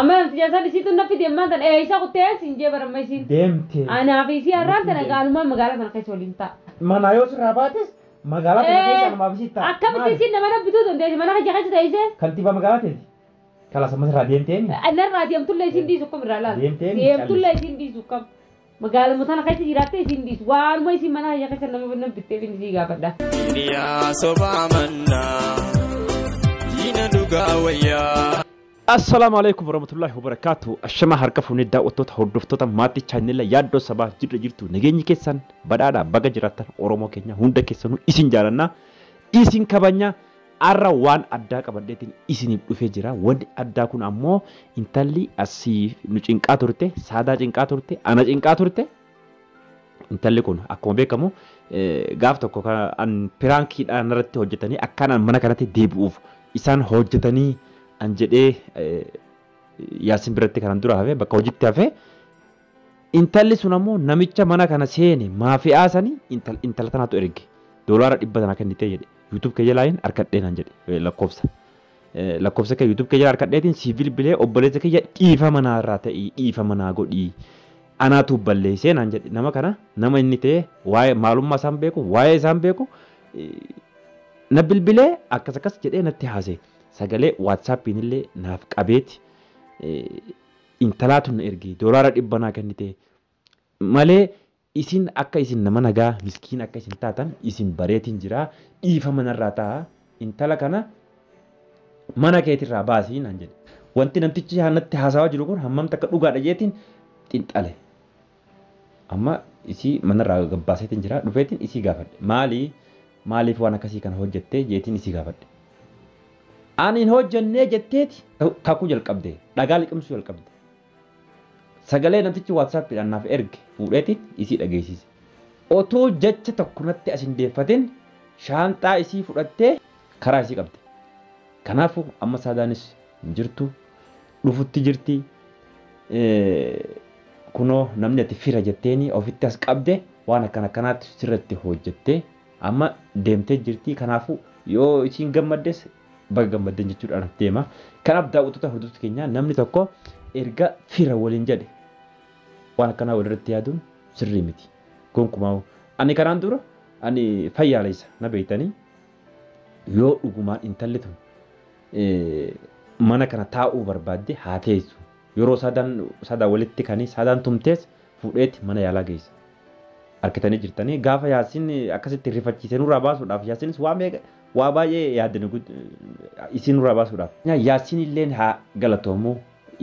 Amma namti jaasaan isiitu na fide ammaan tana eessa kuttee siin jee baramma isiin. Deemte. Anaa fi isii har'aan tana gaalumaa magaalaa tana keessa waliin ta'a. Mana yoo sirraa baates magaalaa tana keessa anumaaf isii ta'a. Akkamitti isiin nama na bituu dandeessi mana keessa keessa teessee? Kantiibaa magaalaa teeti. Kalaas amma sirraa deemteemi. Narraa deemtullee isiin dhiisu akkam irraa laala. Deemteemi. Deemtullee isiin dhiisu akkam. Magaaluma tana keessa jiraattee isiin dhiisu. Waanuma isiin mana keessa nama na bitteef inni isii gaafadha. Duniyaa sobaa mannaa diina dhugaa wayyaa. Assalaamu alaikum warahmatullahi wabarakatuh. Ashama harka fuunee daawwattoota hordoftoota maatii chaanela yaaddoo sabaa jirra jirtu nageenyi keessan badhaadhaa baga jiraattan Oromoo keenya hunda keessanuu isin jaalannaa isin kabajnaa arra waan addaa qabadheetiin isiniif dhufee jira. Wanti addaa kun ammoo intalli asii nu cinqaa turte, saadaa cinqaa turte, ana cinqaa turte. Intalli kun akkuma beekamu gaaf tokko an piraankiidhaan irratti hojjetanii akkaan mana kanatti deebi'uuf isaan hojjetanii an jedhee Yaasin biratti kanan dura hafe bakka hojiitti hafe intalli sun ammoo namicha mana kana seene maafi'aa sanii intala tanaatu erge $100 tana kennitee jedhe YouTube kee jalaayin harkadhee naan jedhe lakkoofsa lakkoofsa kee YouTube kee jala harkadheetiin si bilbilee obboleessa kiyya dhiifama naarraa ta'ii dhiifama naa godhii anaatu balleessee naan jedhe nama kana nama inni ta'e waa'ee maalummaa isaan beeku waa'ee isaan beeku na bilbilee akkas akkas jedhee natti haase. Sagalee WhatsAppiin illee naaf qabeeti intalaatu na erge $100 naa kennite malee isin akka isin nama nagaa miskiin akka isin taatan isin bareetiin jira dhiifama narraa ta'a intala kana mana keetirraa baasii naan jedhe. Wanti namtichi natti haasawaa jiru kun hammam takka dhugaadha jeetiin xinxale. Amma isii manarraa gabbaaseetiin jira dhufeetiin isii gaafadhe maali maaliif waan akkasii kana hojjette jeetiin isii gaafadhe. Ani hin hojjennee jetteeti kakuu jalqabde dhagaa liqimsuu jalqabde. Sagalee namtichi WhatsAppiidhaan naaf erge fuudheeti isii dhageessise. Otoo jecha tokko natti as hin deeffatin shaanxaa isii fudhattee karaa isii qabde. Kanaafuu amma saadaanis hin jirtu dhufutti jirti. Kunoo namni ati fira jetteeni ofitti as qabde waan akkana akkanaatti sirratti hojjettee amma deemtee jirti. Kanaafuu yoo isiin gammaddes baga gammaddeen jechuudhaan deema. Kanaaf daawwattoota hordoftoota keenya namni tokko erga fira waliin jedhe waan akkanaa walirratti yaaduun sirrii miti. Gonkumaa ani kanaan dura ani fayyaalessa na beektanii yoo dhugumaan intalli tun mana kana taa'uu barbaadde haa teessu. Yeroo saadaan walitti kanii saadaan tumtees fuudheetti mana yaalaa geessa. Harkitanii jirtanii gaafa Yaasiin akkasitti rifachiisee nurraa baasuudhaaf Yaasiinis waa meeqa waa baay'ee yaadne isii nurraa baasuudhaaf. Yaasiin illee haa galatoomu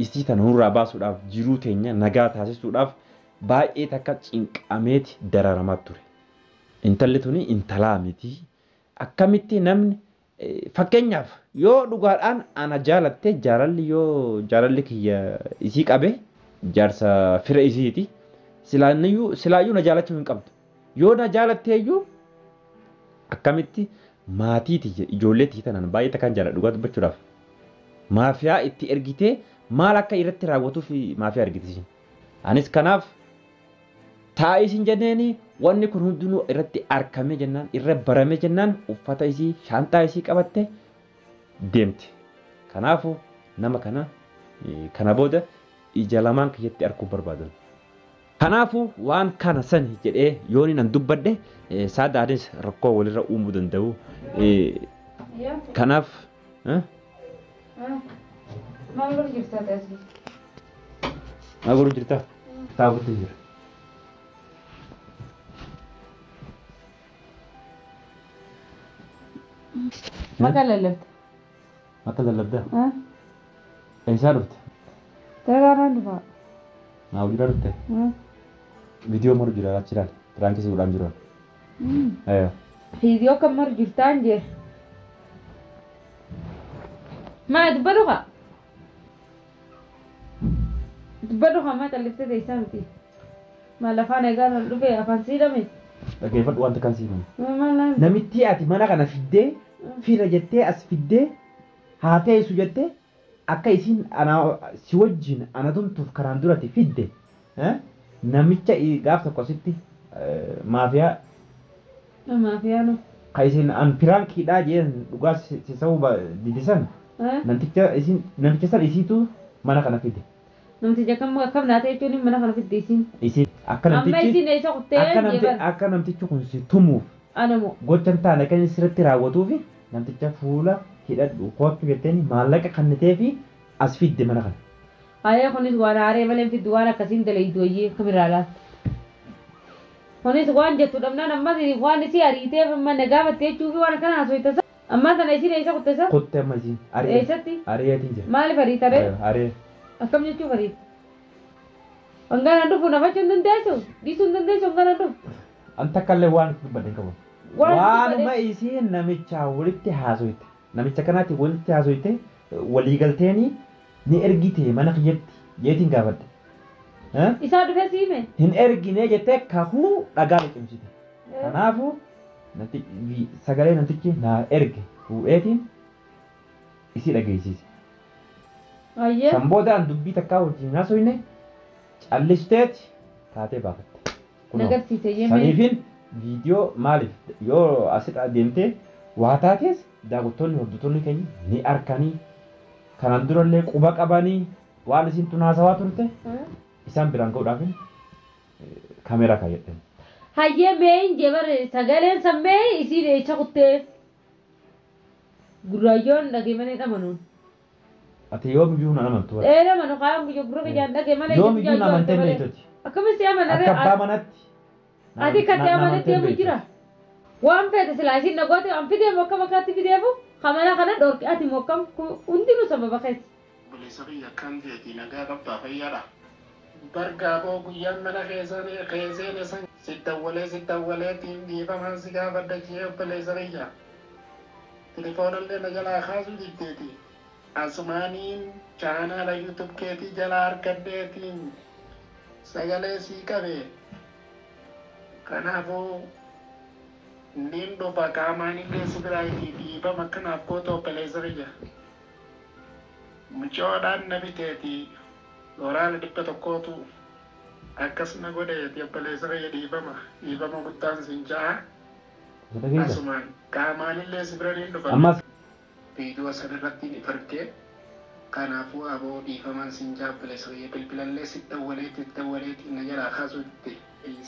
isii tana nurraa baasuudhaaf jiruu teenya nagaa taasisuudhaaf baay'ee takka cinqameeti dararamaa ture. Intalli tuni intalaa miti. Akkamitti namni fakkeenyaaf yoo dhugaadhaan ana jaalatte jaalalli yoo jaalalli kiyya isii qabe jaarsa fira isiiti. Silaayyuu na jaalachuu hin qabdu. Yoo na jaalatteeyyuu akkamitti maatii tiyya ijoollee tiyya tanaan baay'ee takkaan jaaladhu dhugaa dubbachuudhaaf. Maafiyaa itti ergitee maal akka irratti raawwatuuf maafiyaa ergite isin. Anis kanaaf taa'ii isin jenneeni wanni kun hundinuu irratti argame jennaan irra barame jennaan uffata isii shaanxaa isii qabatte deemte. Kanaafuu nama kana booda ija lamaan kiyyatti arguu barbaadan. Kanaafuu waan kana sani jedhee yoon nan dubbadhe saadaanis rakkoo walirra uumuu danda'u. Kanaaf maal godhu jirta asii? Maal godhu jirta? Taa'uutti jira. Maqaa lallabda. Maqaa lallabda? Eessaa dhufte? Dagaarraan dhufaa. Maa hojii dhufte? Viidiyoo maru jira achi ilaali. Piraankii si godhaan jiru. Viidiyoo kan maru jirtaan jee. Maa dubbadhu kaa? Dubbadhu kaa maa calliftee teessaa miti? Maal afaan eegaa kan dhufe afaan siidhame? Dhaggeeffadhu wanta kan siidhame. Namitti ati mana kana fiddee fira jettee as fiddee haa teessu jettee akka isiin si wajjin ana tumtuuf karaan duratti fidde namicha gaaf tokko asitti maafiyaa Maafiyaa no. Ka isin an piraankiidhaa jeen dhugaa si sa'uu didisan namticha isin namicha san isiitu mana kana fide. Namticha akkam akkam naa ta'e jechuun mana kana fidde isin. Isin akka Amma namtichi isin eessa kuttee akka namti jeeban. Akka namtichi kun si tumuuf Anamoo. Gocha hin taane kan inni sirriitti raawwatuufi namticha fuula hidhadhu kottu jetteen maallaqa kennitee fi as fidde mana kana. Ayee kunis waan haaree malee hin fiddu waan akkasiin dalaydu wayyee kamirraa laata. Kunis waan jettu dhabnaan ammas waan isii ariiteef amma na gaafatte jechuufi waan akkana haasofta sa. Ammaa tana isiin eessa kutte sa? Kutte amma isiin. Ari'ee. Eessatti? Ari'eetiin jira. Maaliif ariita ree? Ari'ee. Akkam jechuuf ariita? Hangaan dhufu nafachuu hin dandeessu? Dhiisuu hin dandeessu hangaan dhufu? An takka illee waan itti dubbadhe hin qabu. Waan itti Waanuma dubbadhe. isiin namichaa walitti haasoyte. Namicha kanaatti walitti haasoyte waliigalteeni ni ergite mana kiyyatti jeetiin gaafadhe. Isaa dhufee si hime? Hin ergine jettee kakuu dhagaa liqimsite. Kanaafuu sagalee namtichi naa erge fuudheetiin isii dhageessise. Ayyee. San booda an dubbii takkaa wajjin haasoyne callisteeti taatee baafatte. Kunoo. Nagarsiise yemee. Saniifin viidiyoo maaliif yoo asirra deemtee waa taates daawwattoonni hordoftoonni keenya ni arkanii kanaan durallee quba qabanii waan isin tun haasawaa turte isaan biraan ga'uudhaaf kaameeraa kaayyadhan. Hayyee mee hin jee bare sagaleen san mee isiin eessa kuttee gurraayyoon dhagee malee dhamanuun. Ati yoomiyyuu nan amantu bara. Ee dhamanu kaayaan guyyaa gurra kiyyaan dhagee malee Yoomiyyuu na amantee hin beektu. Akkamitti si amana Akka abbaa manatti. Ati kan Na ta'e amanatti amantee hin deemu beektu. jira. Waan feete silaa isiin na goote an fideemu akkam akkaatti fideefu kamana kana dhorki ati immoo akkam hundinuu sababa keeti. Obboleessa kiyya akkam jeeti nagaa qabdaa fayyaadha. Bargaa boo guyyaan mana keesseen san siddawwalee siddawwaleetiin dhiifamaan si gaafadha jee obboleessa kiyya. Telefoonallee na jalaa kaasuu diddeeti. Asumaaniin chaanaala YouTube keetii jalaa argadheetiin sagalee sii qabe. Kanaafuu niin dhufa qaamaan illee si biraa dhiifama akkanaaf goota obboleessa kiyya. Mucoodhaan na biteeti looraala 100tu akkas na godheeti obboleessa kiyya dhiifama dhiifama guddaan siin ja'a. Asumaan qaamaan illee si bira niin dhufa. Ammas Viidiyoo sanarratti ni fargee kanaafuu aboo dhiifamaan siin ja'a obboleessa kiyya bilbilallee si dawwaleeti dawwaleeti na jalaa kaasuutti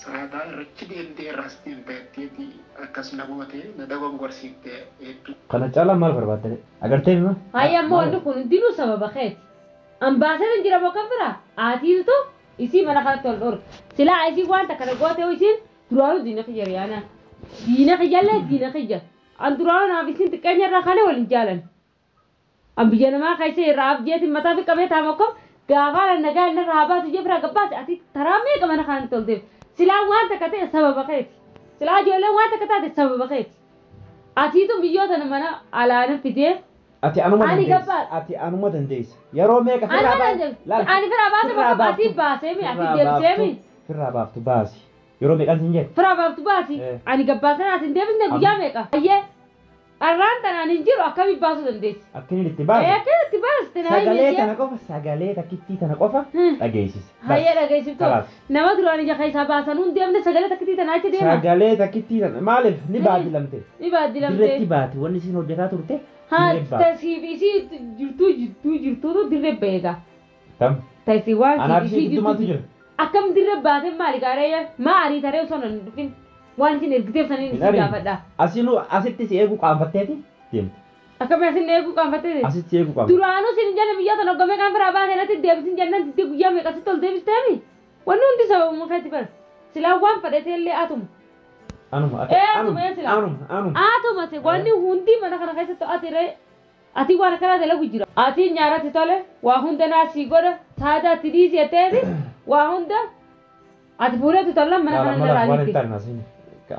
sa'aataa irratti deemtee irraas deemteetti akkas na goote na dogongorsiifte hedduu. Kana caalaa maal barbaadde? Agartee mima? Hayyee ammoo wanni kun hundinuu sababa keeti. Ambaaseen hin jira moo kan biraa? Atiitu isii mana kanatti ol dhorke. Silaa isii waan takka na goote isiin duraanuu diina kiyya riyaanaa. Diina kiyyallee diina kiyya. An duraanuu naaf isiin xiqqeenya irraa kaane waliin jaalan. An biyya namaa keessa irraa abjeetiin mataa fi qabee taa'ama akkam gaafaan nagaa inni irraa baatu jee biraa gabbaase ati taraa meeqa mana kanatti ol deemte. Silaa waan takka ta'e sababa keeti. Silaa ijoolleen waan takka taate sababa keeti. Atiitu biyyoota mana alaana fidee Ati anuma Ani dandeessa. gabbaa. Ati anuma dandeessa. Yeroo meeqa Ani firraa mana baaftu? Laal, ani firaa baase firraa bakka ati baaftu. baasee mi ati Firraa deebisee mi baaftu. Firraa baaftu baasi. Yeroo meeqaan siin jedhe? Firaa baaftu baasi. Ani gabbaasee ati hin deebisne guyyaa meeqa? Ayyee arraan tanaan hin jiru akkamii baasuu dandeessi? Akka inni itti baasu. Akka itti baaste naa Sagalee hin tana qofa sagalee takkittii tana qofa dhageessise. Hayyee dhageessiftu. Kalaas. Nama duraan ija keessaa baasan hin deemne sagalee takkittii tanaa achi deema. Sagalee takkittii tana maaliif ni baadilamte? Ni baadilamte. Dirreetti baati wanni isin hojjetaa turte. Haa Dirree baati. tasiif isii jirtuu jirtuu jirtuutu dirree beeka. Tam. Tasii waan Anaaf siif ishee isii gidduu maaltu jirtu. jira? Akkam dirree baatee maali gaaree maa arii taree osoo hin dhufin waan isin ergiteef saniin Hin isin ariin. gaafadha. Asinuu asitti si eeguu qaanfatteeti deemte. Akkam asin eeguu qaanfattee? Asitti si eeguu qaanfatte. Duraanuu isin hin jenne biyya tana hoggamee kan biraa baatee natti deebisin jennaan diddee guyyaa meeqa sitti ol deebisteemi? Wanni hundi sababuma keetti bara. Silaa waan fadhatee illee atuma. Anuma ati Ee, atuma anuma ee silaa. anuma anuma. Atuma se wanni hundi mana kana keessatti ati ree ati waan akkanaa dalagu jira. Ati nyaaratti tole waa hunda naa sii godha saadaa ati dhiisi jetteeti waa hunda ati fuudheetu tollan mana Laala kana mala irraa waan hin nitti. taane asiin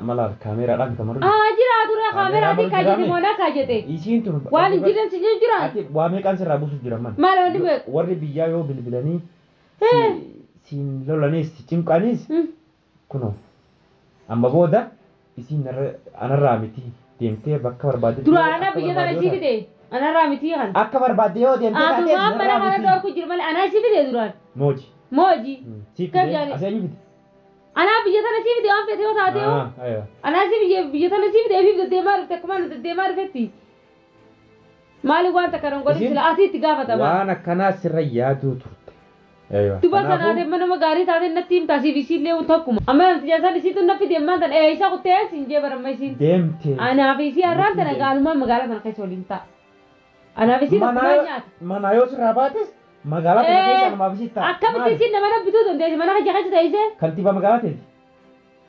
mala kaameeraadhaan kamaru. Aa jira ture kaameeraa ati Kaameeraa kaajete moonaa kaajete. Isiin tun Waan hin jirren si jira. Ati waa meeqaan sirraa buusu jira man. Maal wanni beeku? Warri biyyaa yoo bilbilanii siin lolanis si cinqanis kunoo amma booda isiin anarraa miti deemtee bakka barbaadde. Duraana biyya tana isii fide anarraa miti kan. Akka barbaadde yoo deemtee taates Atumaan mana narraa kana miti. dhorku jiru malee anaa isii fide duraan. Mooji. Mooji. Si Kam fide jaani? asii eenyu fide? Anaa biyya tana isii fide waan fete yoo taate yoo. Ah, aywa. Anaa isii biyya tana isii fide efiif deddeemaa dhufte akkuma nu deddeemaa dhufetti. Maali waan takka nan godhin sila ati itti gaafatama. Waan akkanaa sirra yaaduu turte. Duba sana nama gaarii taate natti himtaa siif isiillee tokkuma. Amma namti jaasaan isiitu na fide ammaan tan isa kuttee siin jee baramma isiin. Deemte. Anaaf isii har'aan tana gaalummaa magaalaa kana keessa waliin ta'a. Anaaf isii tokkuma nyaata. Mana yoo sirraa baates magaalaa kana keessa namaaf isii ta'a. Akkamitti isiin nama na bituu dandeessi mana kiyya keessa teessee? Kantiibaa magaalaa teeti.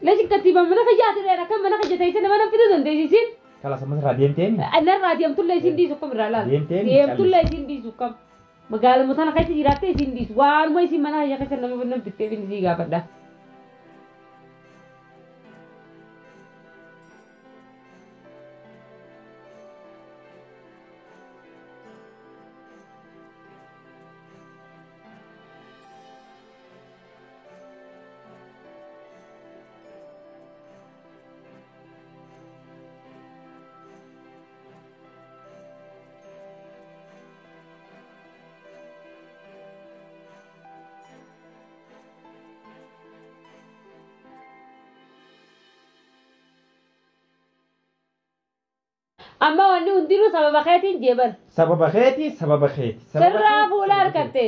Leeshin kantiibaa mana kiyyaa ati akkam mana kiyya teessee nama na bituu dandeessi isiin? Kalaas amma sirraa deemteen? Narraa deemtullee isiin dhiisu kam irraa laala. Deemtullee isiin dhiisu kam. Magaaluma tana keessa jiraattee isiin dhiisu waanuma isiin mana kiyya keessa nama na bittee isii gaafadha. Amma wanni hundinuu sababa keetiin jeeban. Sababa keeti sababa keeti. Sirraa fuula harkatte.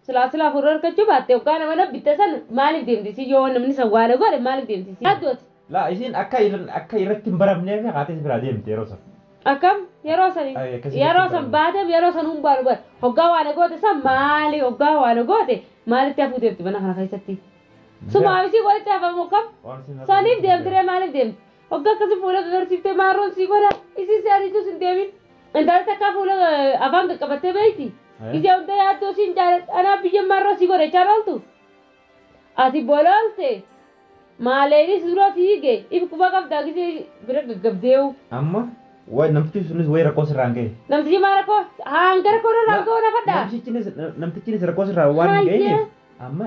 Silaa silaa fuula harkachuu baatte yookaan nama bitte san maaliif deemtisi yoo namni san waan godhe maaliif deemtisi. Addooti. Laa isiin akka irratti hin baramneef haatis biraa deemte yeroo san. Akkam yeroo san yeroo san baateef yeroo san hun baanu bara hoggaa waan goote san maali hoggaa waan goote maalitti hafuu deemti mana kana keessatti. Sumaaf isii walitti hafamu kam saniif deemtiree maaliif deemti. Hoggaa akkasii fuula agarsiiftee maaroon sii godha isii seeritus hin deemin. Intalli takka fuula afaan qaqqabattee beeyti. Ija hunda yaaddoo siin jaaladha anaa biyya maarroo sii godha jechaa ooltu. Ati boloolte maaleenis dura fiige if quba qabdaa gisee bira gaggabdeewu. Amma namtichi sunis wayi rakkoo sirraa hin gahe. Namtichi maal rakkoo hanga rakkoo irraa hin gahu nafadha. Namtichinis rakkoo sirraa waan hin gaheef. Amma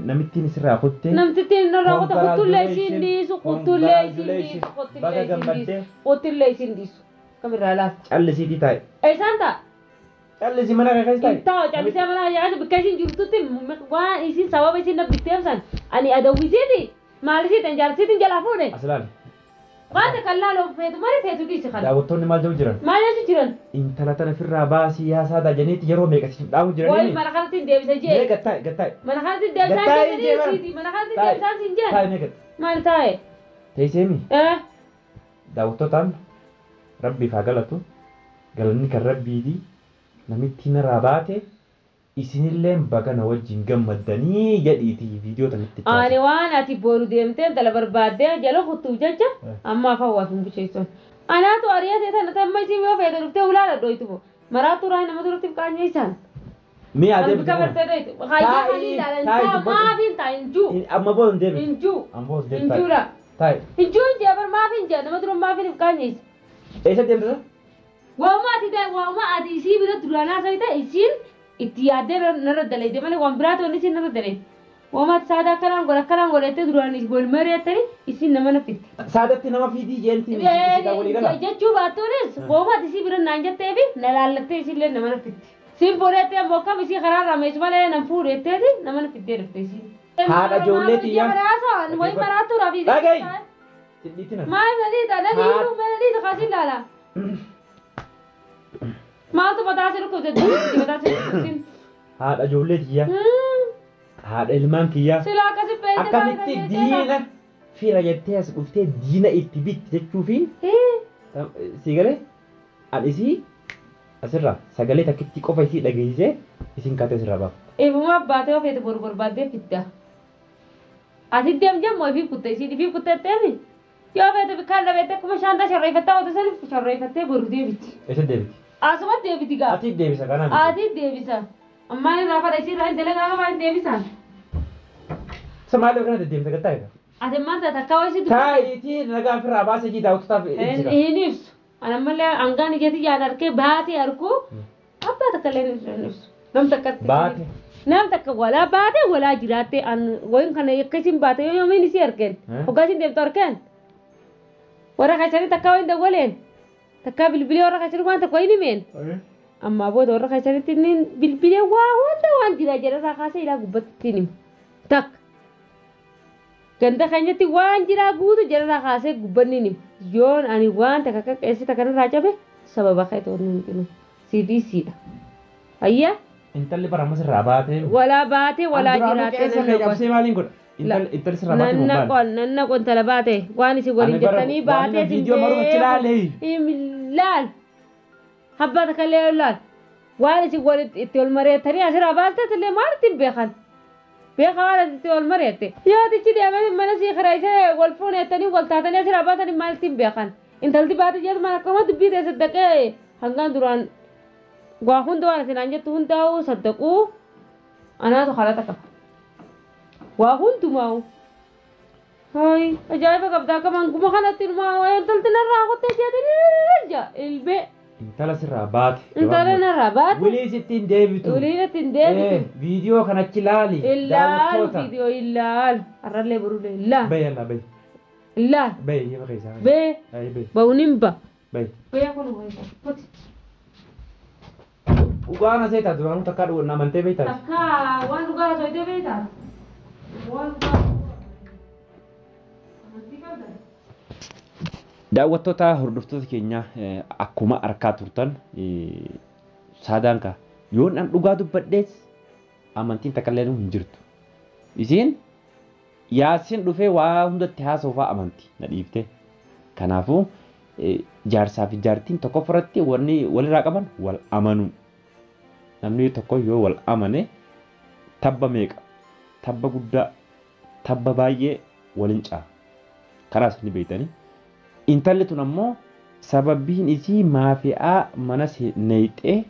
namittiin sirraa kuttee. Namtittiin irraa kutte kuttullee isiin dhiisu kuttullee isiin dhiisu kuttullee isiin dhiisu kuttullee isiin dhiisu kamirraa laata. Callisiitii taa'e. Eessaan ta'a? Callisii mana keessa taa'e. Taa'u callisee mana keessa bakka isiin jirtutti waan isiin sababa isiin na bitteef san ani adawwisiiti maal isiitiin jaalsiitiin jalaa fuudhe. As ilaali. Waan kan laaloo feetu maali feetu dhiisi kana. Daawwattoonni maal jedhu jiran? Maal jedhu jiran? Intala tana ofirraa baasii yaasaa janiitti yeroo meeqa siif dhaabu jiranii? Wayi mana kanatti hin deebisa jee. Mee gattaa'e gattaa'e. Mana kanatti hin deebisaan jedhanii mana kanatti hin deebisaan siin jee. Taa'e mee gatta. Maal taa'e? Teesseemi. Daawwattootaan rabbiif haa galatu galanni kan rabbiiti namitti narraa baate isinillee bagana wajjin gammaddanii jedhiiti viidiyoo tanatti. Ani waan ati boru deemtee intala barbaaddee jala kuttuuf jecha amma afaan waa hin busheessuun. Anaatu ari'atee tana tamma isin yoo feete dhuftee ulaala dhoytu maraatu raa nama duratti qaanyee isaan. Mee adeemtu. Kan bartee dhoytu. Hayyee kan ilaalan taa'u maaf hin ta'a hin juu. Amma booda hin deebitu. Hin juu. Amma booda hin Hin juudha. Taa'i. Hin juu hin jee bar maaf hin jee nama dura maaf hin qaanyeessa. Eessa deemtisa? Waa'uma ati ta'e waa'uma ati isii bira duraanaa ta'e ta'e isiin itti yaaddee narra dalayte malee waan biraatu wanni isiin narra dalayte. Waa'uma ati saada akkanaan godhe akkanaan godhettee duraan wal mari'attanii isiin nama naffitti. Saadatti nama fiidii jeentiin isiidhaa walii gala. Jechuu baattuunis waa'uma ati isii bira naan jettee fi na laallattee isiillee nama naffitti. Siin fuudhettee ammoo akkam isii karaa irraa meeshu malee nan fuudhetteeti nama naffittee dhufte isiin. Haadha ijoollee xiyyaa. Wayi maraatuudhaaf. Dhaga'i. Sidhiitina. Maal na liita na liituu mana liita kaasiin laala. Maaltu mataa si dhukkubse mataa si dhukkubsin. Haadha ijoollee xiyyaa. Haadha ilmaan kiyyaa. Silaa akkasi beekte Akkamitti diina fira jettee as dhuftee diina itti bitti jechuu fi si galee an isii asirraa sagalee takkitti qofa isii dhageessisee isin kaatee asirraa baafte. Eebuma baatee ofeete boru barbaaddee fidda. Ati deem jemmoo ifii kutte isiin ifii kuttetteemi. Yoo feete bikkaan dhabeette akkuma shaantaa sharreeffattaa oote saniif sharreeffattee boru deebiti. Eessa deebiti? Asumatti deebiti gaa. Ati deebisa kanaa miti. Ati deebisa. Ammaan irraa fadha isiin irraa hin dalagaa qabaa hin deebisaan. Isa maaliif kana deddeemsa gattaa'e? Ati maanta takka wayii si Taa'iitii nagaa ofirraa baasee jii daawwattotaaf ibsita. Hin ibsu. Ani ammallee hangaan ijatti yaan harkee baatee harkuu abbaa takka illee hin ibsu. Nam takkatti. Baate. Nam takka walaa baatee walaa jiraattee an wayin kana akka isin baate yoo yoomiin isii harkeen. Hoggaa isin deemtu harkeen. Warra keessanii takka wayin dawwaleen. Takka bilbilee warra keessanii waan tokko hin himeen. Ammaa booda warra keessanitti inni bilbilee waa hunda waan jira jedharraa kaasee ilaa gubbatti hin himu. Takka. Ganda keenyatti waan jiraa guutu jedharraa kaasee gubbanni hin himu. Yoon ani waan takka akka qeessi takka irraa cabe sababa kee ta'uu hin jiru. Siifi isiidha. Ayyaa. Intalli bara amma sirraa baatee. Walaa baatee walaa jiraatee. Keessa kee cabsee maaliin godha? Intalli sirraa baatee Nanna qon nanna qon tala baate waan isin waliin jettanii baatee isin viidiyoo maruma achi laalee. Laal. Abbaa takka illee laal. Waan isin walitti itti ol mareettanii asirraa baasteet illee maal ittiin beekan? Beeka waan itti ol mareette. Yoo tichi deemanii mana sii kireessee wal fuunettanii wal taatanii asirraa baatanii maal ittiin beekan? Intalti baate jedhu mana akkuma dubbii ta'e saddaqee hangaan duraan waa hunda waan isin jettu hundaa'u saddaquu anaatu haalata qaba. Waa hundumaa'u. Hayi ajaa'iba qabda akka manguma kanatti ilmaa intalti narraa qottee jedhanii ilbee. Intala sirraa baate. Intala narraa baate. Wilii sitti hin deebitu. Wilii sitti hin deebitu. Viidiyoo kanatti ilaali. Ilaalu viidiyoo ilaalu. Arrallee borullee ilaalu. Bayi yallaa bayi. Ilaalu. Bayi yefa keessaa. Bee. Bayi. Ba'uun ba. Bayi. Bee kun wayi. Dhugaan asee taatu duraanuu takkaa dhugan amantee beektaa? Takkaa waan dhugaa haasofte beektaa? Waan dhugaa. Daawwattoota hordoftoota keenya akkuma argaa turtan saadaan kaa yoon an dhugaa dubbadhees amantiin takka illee hin jirtu. Isiin Yaasiin dhufee waa hundatti haasofaa amantii na dhiifte. Kanaafuu jaarsaa fi jaartiin tokko irratti wanni walirraa qaban wal amanuu. Namni tokko yoo wal amane tabba meeqa, tabba guddaa, tabba baay'ee waliin caala. Kanaas ni beektanii. Intalli tun ammoo sababiin isii maafi'aa mana neeyxee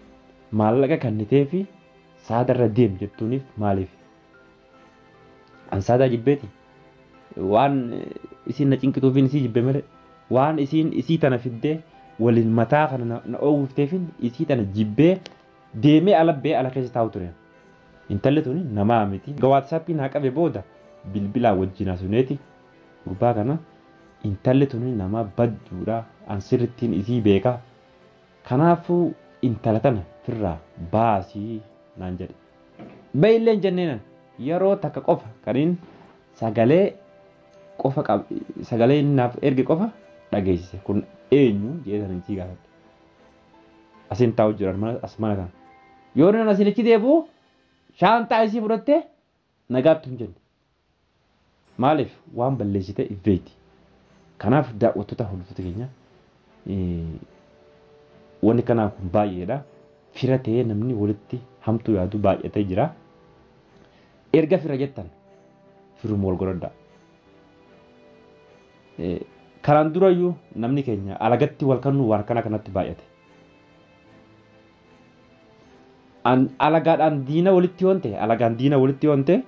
maallaqa kennitee fi saadarra deem jettuuniif maaliif? An saadaa jibbeeti. Waan isiin na cinqituufiin isii jibbe malee waan isiin isii tana fiddee waliin mataa kana na oowwifteefin isii tana jibbee deemee ala bee ala keessa taa'u ture. Intalli tuni namaa miti. Waatsaappiin haa qabe booda bilbilaa wajjin haasofneeti gurbaa kana. Intalli tuni nama badduudha. An sirrittiin isii beeka. Kanaafuu intala tana firraa baasii naan jedhe. Baay'illee hin jenneenan yeroo takka qofa kaniin sagalee qofa sagalee naaf erge qofa dhageessise. Kun eenyu jedhee sana isii gaafadhe. Asiin taa'u jiran mana as mana kana. Yoo nan asiin achi deebi'u shaantaa isii fudhattee nagaatti hin jenne. Maaliif waan balleessite ifeeti. Kanaaf daawwattoota hordoftoota keenya wanni kanaa kun baay'eedha. Fira ta'ee namni walitti hamtuu yaadu baay'atee jira. Erga fira jettan firuma wal godhadhaa. Karaan durayyuu namni keenya alagatti wal kannuu waan kana kanatti baay'ate. Alagaadhaan diina walitti yoon ta'e alagaan diina walitti yoon ta'e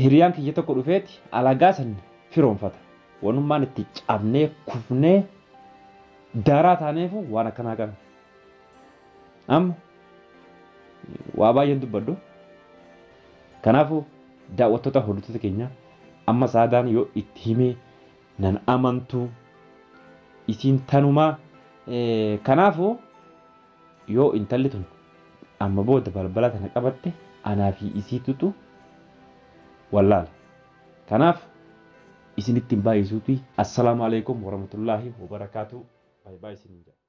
hiriyaan kiyya tokko dhufeeti alagaa san firoonfata. Wanummaan itti cabnee kufnee daaraa taaneefu waan akkanaa qabna. Amma waa baay'een dubbadhu. Kanaafuu daawwattoota hordoftoota keenya amma saadaan yoo itti himee nan amantu isiin tanumaa kanaafuu yoo intalli tun amma booda balbala tana qabatte anaa fi isiitutu wallaala. Kanaaf isinitti hin baay'isuuti. Assalaamu alaikum warahmatullaahi wabarakaatu. Baay'ee baay'ee isiniin jedha.